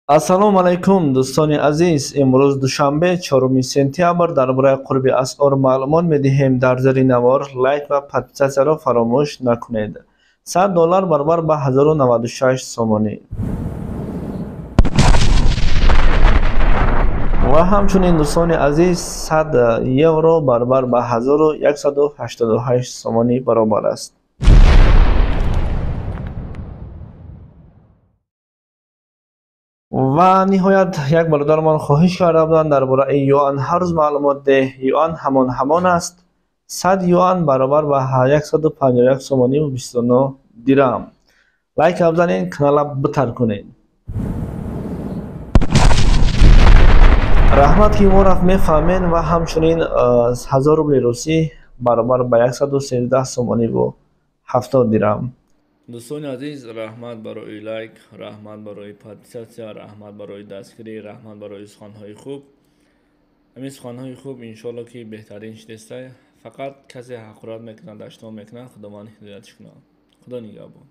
Ассалому алайкум, дӯстони азиз. Имрӯз душанбе, 4 сентябр, дар бораи қурби асъор маълумот медиҳем. Дар зери навор лайк ва подписатсияро фаромӯш накунед. 100 доллар баробар ба 1096 сомонӣ. Ва ҳамчунин, дӯстони азиз, 100 евро баробар ба 1188 сомонӣ баробар аст. Ва ниҳоят, як бародармон хоҳиш карда буданд, дар бораи юан ҳар рӯз маълумот деҳ. Юан ҳамон аст. 100 юан баробар ба 151 сомониву 29 дирам. Лайк бизанед, канала битар кунед. Раҳмат, ки мо рафт мефаҳмед. Ва ҳамчунин 1000 рубли русӣ баробар ба 113 сомониву 70 дирам. Дӯстони азиз, раҳмат барои лайк, раҳмат барои подписатсия, раҳмат барои дастгирӣ, раҳмат барои суханҳои хуб. Ҳамин суханҳои хуб, иншоалло, ки беҳтарин шидеста. Фақат касе ҳақорат мекунад, даштон мекунад, Худованд ҳидоятш кунад. Худо нигаҳбон.